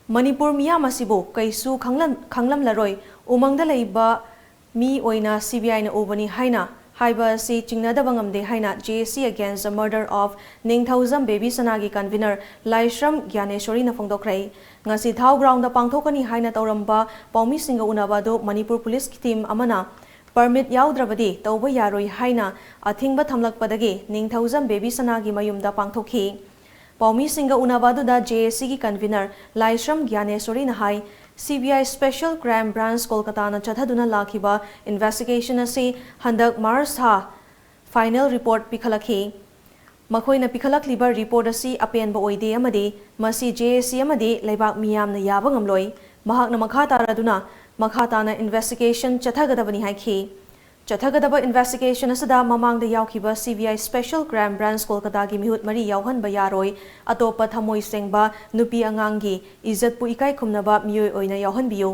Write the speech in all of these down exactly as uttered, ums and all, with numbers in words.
ꯃꯅꯤꯄꯨꯔ ꯃꯤꯌꯥꯝ ꯑꯁꯤꯕꯨ ꯀꯩꯁꯨ ꯈꯪꯂꯝ-, ꯈꯪꯂꯝꯂꯔꯣꯏ, ꯎꯃꯪꯗ ꯂꯩꯕ ꯃꯤ ꯑꯣꯏꯅ CBIꯅ ꯎꯕꯅꯤ ꯍꯥꯏꯅ ꯍꯥꯏꯕ ꯑꯁꯤ ꯆꯤꯡꯅꯗꯕ ꯉꯝꯗꯦ ꯍꯥꯏꯅ JAC Against the Murder of Ningthoujam ꯕꯦꯕꯤꯁꯅꯥꯒꯤ convener ꯂꯥꯏꯁ꯭ꯔꯝ ꯒ꯭ꯌꯥꯅꯦꯁꯣꯔꯤꯅ ꯐꯣꯡꯗꯣꯛꯈ꯭ꯔꯦ꯫ ꯉꯁꯤ ꯊꯥꯎ groundꯗ ꯄꯥꯡꯊꯣꯛꯀꯅꯤ ꯍꯥꯏꯅ ꯇꯧꯔꯝꯕ ꯄꯥꯎꯃꯤꯁꯤꯡꯒ ꯎꯅꯕ ꯑꯗꯨ ꯃꯅꯤꯄꯨꯔ ꯄꯨꯂꯤꯁꯀꯤ team ꯑꯃꯅ permit ꯌꯥꯎꯗ꯭ꯔꯕꯗꯤ ꯇꯧꯕ ꯌꯥꯔꯣꯏ ꯍꯥꯏꯅ ꯑꯊꯤꯡꯕ ꯊꯝꯂꯛꯄꯗꯒꯤ ꯅꯤꯡꯊꯧꯖꯝ ꯕꯦꯕꯤꯁꯅꯥꯒꯤ ꯃꯌꯨꯝꯗ ꯄꯥꯡꯊꯣꯛꯈꯤ꯫ ꯄꯥꯎꯃꯤꯁꯤꯡꯒ ꯎꯅꯕ ꯑꯗꯨꯗ JACꯒꯤ convener ꯂꯥꯏꯁ꯭ꯔꯝ ꯒ꯭ꯌꯥꯅꯦꯁꯣꯔꯤꯅ ꯍꯥꯏ, CBI Special Crime Branch ꯀꯣꯜꯀꯇꯥꯅ ꯆꯠꯊꯗꯨꯅ ꯂꯥꯛꯈꯤꯕ investigation ꯑꯁꯤ ꯍꯟꯗꯛ March ꯊꯥ final report ꯄꯤꯈꯠꯂꯛꯈꯤ꯫ ꯃꯈꯣꯏꯅ ꯄꯤꯈꯠꯂꯛꯂꯤꯕ report ꯑꯁꯤ ꯑꯄꯦꯟꯕ ꯑꯣꯏꯗꯦ ꯑꯃꯗꯤ ꯃꯁꯤ JAC ꯑꯃꯗꯤ ꯂꯩꯕꯥꯛ ꯃꯤꯌꯥꯝꯅ ꯌꯥꯕ ꯉꯝꯂꯣꯏ꯫ ꯃꯍꯥꯛꯅ ꯃꯈꯥ ꯇꯥꯔꯗꯨꯅ ꯃꯈꯥ ꯇꯥꯅ investigation ꯆꯠꯊꯒꯗꯕꯅꯤ ꯍꯥꯏꯈꯤ꯫ ꯆꯠꯊꯒꯗꯕ investigation ꯑꯁꯤꯗ ꯃꯃꯥꯡꯗ ꯌꯥꯎꯈꯤꯕ CBI Special Crime Branch ꯀꯣꯜꯀꯇꯥꯒꯤ ꯃꯤꯍꯨꯠ ꯃꯔꯤ ꯌꯥꯎꯍꯟꯕ ꯌꯥꯔꯣꯏ꯫ ꯑꯇꯣꯞꯄ ꯊꯃꯣꯏ ꯁꯦꯡꯕ ꯅꯨꯄꯤ ꯑꯉꯥꯡꯒꯤ ꯏꯖꯠꯄꯨ ꯏꯀꯥꯏ ꯈꯨꯝꯅꯕ ꯃꯤꯑꯣꯏ ꯑꯣꯏꯅ ꯌꯥꯎꯍꯟꯕꯤꯌꯨ꯫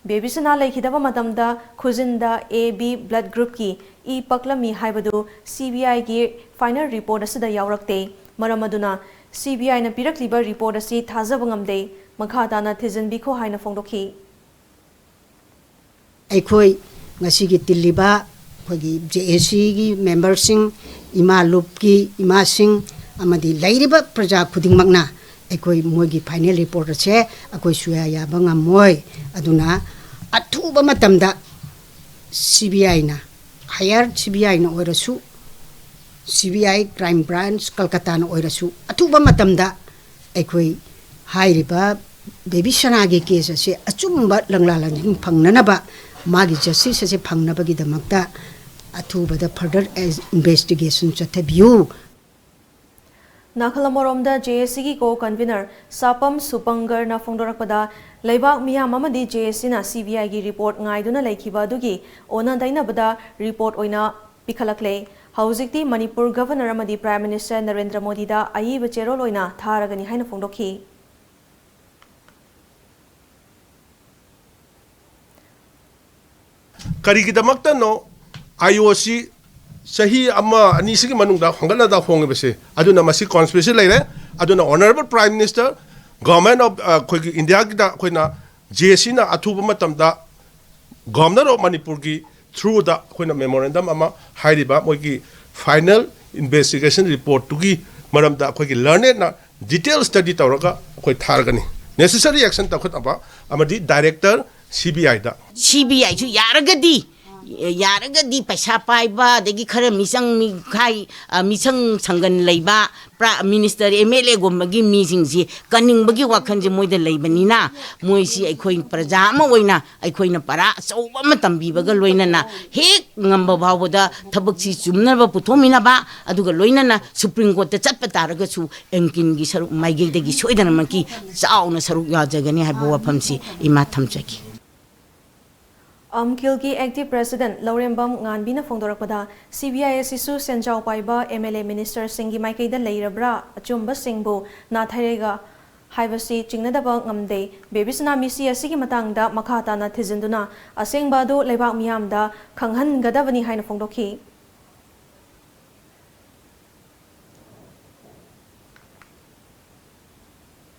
ꯕꯦꯕꯤꯁꯅꯥ ꯂꯩꯈꯤꯗꯕ ꯃꯇꯝꯗ ꯈꯨꯖꯤꯟꯗ AB blood groupꯀꯤ ꯏ ꯄꯛꯂꯝꯃꯤ ꯍꯥꯏꯕꯗꯨ CBIꯒꯤ final report ꯑꯁꯤꯗ ꯌꯥꯎꯔꯛꯇꯦ꯫ ꯃꯔꯝ ꯑꯗꯨꯅ CBIꯅ ꯄꯤꯔꯛꯂꯤꯕ report ꯑꯁꯤ ꯊꯥꯖꯕ ꯉꯝꯗꯦ꯫ ꯃꯈꯥ ꯇꯥꯅ ꯊꯤꯖꯤꯟꯕꯤꯈꯣ ꯍꯥꯏꯅ ꯐꯣꯡꯗꯣꯛꯈꯤ꯫ ꯑꯩꯈꯣꯏ ꯉꯁꯤꯒꯤ ꯇꯤꯜꯂꯤꯕ ꯑꯩꯈꯣꯏꯒꯤ JACꯒꯤ memberꯁꯤꯡ, ꯏꯃꯥ ꯂꯨꯞꯀꯤ ꯏꯃꯥꯁꯤꯡ ꯑꯃꯗꯤ ꯂꯩꯔꯤꯕ ꯄ꯭ꯔꯖꯥ ꯈꯨꯗꯤꯡꯃꯛꯅ ꯑꯩꯈꯣꯏ ꯃꯣꯏꯒꯤ final report ꯑꯁꯦ ꯑꯩꯈꯣꯏ ꯁꯨꯌꯥ ꯌꯥꯕ ꯉꯝꯃꯣꯏ꯫ ꯑꯗꯨꯅ ꯑꯊꯨꯕ ꯃꯇꯝꯗ CBIꯅ, higher CBIꯅ ꯑꯣꯏꯔꯁꯨ, CBI Crime Branch ꯀꯜꯀꯇꯥꯅ ꯑꯣꯏꯔꯁꯨ, ꯑꯊꯨꯕ ꯃꯇꯝꯗ ꯑꯩꯈꯣꯏ ꯍꯥꯏꯔꯤꯕ ꯕꯦꯕꯤꯁꯅꯥꯒꯤ case ꯑꯁꯤ ꯑꯆꯨꯝꯕ ꯂꯪꯂꯥ ꯂꯪꯖꯤꯡ ꯐꯪꯅꯅꯕ, ꯃꯥꯒꯤ justice ꯑꯁꯤ ꯐꯪꯅꯕꯒꯤꯗꯃꯛꯇ ꯑꯊꯨꯕꯗ further investigation ꯆꯠꯊꯕꯤꯌꯨ꯫ ꯅꯥꯀꯜ ꯑꯃꯔꯣꯝꯗ JACꯒꯤ co-convener ꯁꯥꯄꯝ ꯁꯨꯄꯪꯒꯔꯅ ꯐꯣꯡꯗꯣꯔꯛꯄꯗ, ꯂꯩꯕꯥꯛ ꯃꯤꯌꯥꯝ ꯑꯃꯗꯤ JACꯅ CBIꯒꯤ report ꯉꯥꯏꯗꯨꯅ ꯂꯩꯈꯤꯕ ꯑꯗꯨꯒꯤ ꯑꯣꯟꯅ ꯇꯩꯅꯕꯗ report ꯑꯣꯏꯅ ꯄꯤꯈꯠꯂꯛꯂꯦ꯫ ꯍꯧꯖꯤꯛꯇꯤ ꯃꯅꯤꯄꯨꯔ Governor ꯑꯃꯗꯤ Prime Minister ꯅꯔꯦꯟꯗ꯭ꯔ ꯃꯣꯗꯤꯗ ꯑꯏꯕ ꯆꯦꯔꯣꯜ ꯑꯣꯏꯅ ꯊꯥꯔꯒꯅꯤ ꯍꯥꯏꯅ ꯐꯣꯡꯗꯣꯛꯈꯤ꯫ ꯀꯔꯤꯒꯤꯗꯃꯛꯇꯅꯣ IOC ꯆꯍꯤ ꯑꯃ ꯑꯅꯤꯁꯤꯒꯤ ꯃꯅꯨꯡꯗ ꯍꯣꯡꯒꯠꯅꯗ ꯍꯣꯡꯉꯤꯕꯁꯦ? ꯑꯗꯨꯅ ꯃꯁꯤ conspiracy ꯂꯩꯔꯦ꯫ ꯑꯗꯨꯅ Honourable Prime Minister Government of ꯑꯩꯈꯣꯏꯒꯤ ꯏꯟꯗꯤꯌꯥꯒꯤꯗ ꯑꯩꯈꯣꯏꯅ ꯖꯦ ꯁꯤꯅ ꯑꯊꯨꯕ ꯃꯇꯝꯗ Governor of ꯃꯅꯤꯄꯨꯔꯒꯤ through ꯗ ꯑꯩꯈꯣꯏꯅ memorandum ꯑꯃ ꯍꯥꯏꯔꯤꯕ ꯃꯣꯏꯒꯤ final investigation report ꯇꯨꯒꯤ ꯃꯔꯝꯗ ꯑꯩꯈꯣꯏꯒꯤ learned ꯅ detail study ꯇꯧꯔꯒ ꯑꯩꯈꯣꯏ ꯊꯥꯔꯒꯅꯤ꯫ Necessary action ꯇꯧꯈꯠꯅꯕ ꯑꯃꯗꯤ director C B I the C B I ꯁꯨ ꯌꯥꯔꯒꯗꯤ ꯌꯥꯔꯒꯗꯤ ꯄꯩꯁꯥ ꯄꯥꯏꯕ, ꯑꯗꯒꯤ ꯈꯔ ꯃꯤꯆꯪ ꯃꯤꯈꯥꯏ, ꯑ, ꯃꯤꯆꯪ ꯁꯪꯒꯟ ꯂꯩꯕ, ꯄ꯭ꯔꯥ-, minister, M L A ꯒꯨꯝꯕꯒꯤ ꯃꯤꯁꯤꯡꯁꯤ ꯀꯟꯅꯤꯡꯕꯒꯤ ꯋꯥꯈꯜꯁꯦ ꯃꯣꯏꯗ ꯂꯩꯕꯅꯤꯅ, ꯃꯣꯏꯁꯤ ꯑꯩꯈꯣꯏ ꯄ꯭ꯔꯖꯥ ꯑꯃ ꯑꯣꯏꯅ ꯑꯩꯈꯣꯏꯅ ꯄꯔꯥ ꯑꯆꯧꯕ ꯑꯃ ꯇꯝꯕꯤꯕꯒ ꯂꯣꯏꯅꯅ ꯍꯦꯛ ꯉꯝꯕ ꯐꯥꯎꯕꯗ ꯊꯕꯛꯁꯤ ꯆꯨꯝꯅꯕ ꯄꯨꯊꯣꯛꯃꯤꯟꯅꯕ, ꯑꯗꯨꯒ ꯂꯣꯏꯅꯅ Supreme Court ꯇ ꯆꯠꯄ ꯇꯥꯔꯒꯁꯨ ꯑꯦꯡꯀꯤꯟꯒꯤ ꯁꯔꯨꯛ ꯃꯥꯏꯀꯩꯗꯒꯤ ꯁꯣꯏꯗꯅꯃꯛꯀꯤ ꯆꯥꯎꯅ ꯁꯔꯨꯛ ꯌꯥꯖꯒꯅꯤ ꯍꯥꯏꯕ ꯋꯥꯐꯝꯁꯤ ꯏꯃꯥ ꯊꯝꯖꯒꯦ꯫ ꯑꯝꯀꯤꯜꯒꯤ acting president Laurembam ꯉꯥꯟꯕꯤꯅ ꯐꯣꯡꯗꯣꯔꯛꯄꯗ, C B I ꯑꯁꯤꯁꯨ ꯁꯦꯟꯖꯥꯎ ꯄꯥꯏꯕ M L A ministerꯁꯤꯡꯒꯤ ꯃꯥꯏꯀꯩꯗ ꯂꯩꯔꯕ꯭ꯔꯥ, ꯑꯆꯨꯝꯕꯁꯤꯡꯕꯨ ꯅꯥꯊꯩꯔꯒ ꯍꯥꯏꯕꯁꯤ ꯆꯤꯡꯅꯗꯕ ꯉꯝꯗꯦ꯫ ꯕꯦꯕꯤ ꯁꯅꯥ ꯃꯤꯁꯤ ꯑꯁꯤꯒꯤ ꯃꯇꯥꯡꯗ ꯃꯈꯥ ꯇꯥꯅ ꯊꯤꯖꯤꯟꯗꯨꯅ ꯑꯁꯦꯡꯕ ꯑꯗꯨ ꯂꯩꯕꯥꯛ ꯃꯤꯌꯥꯝꯗ ꯈꯪꯍꯟꯒꯗꯕꯅꯤ ꯍꯥꯏꯅ ꯐꯣꯡꯗꯣꯛꯈꯤ꯫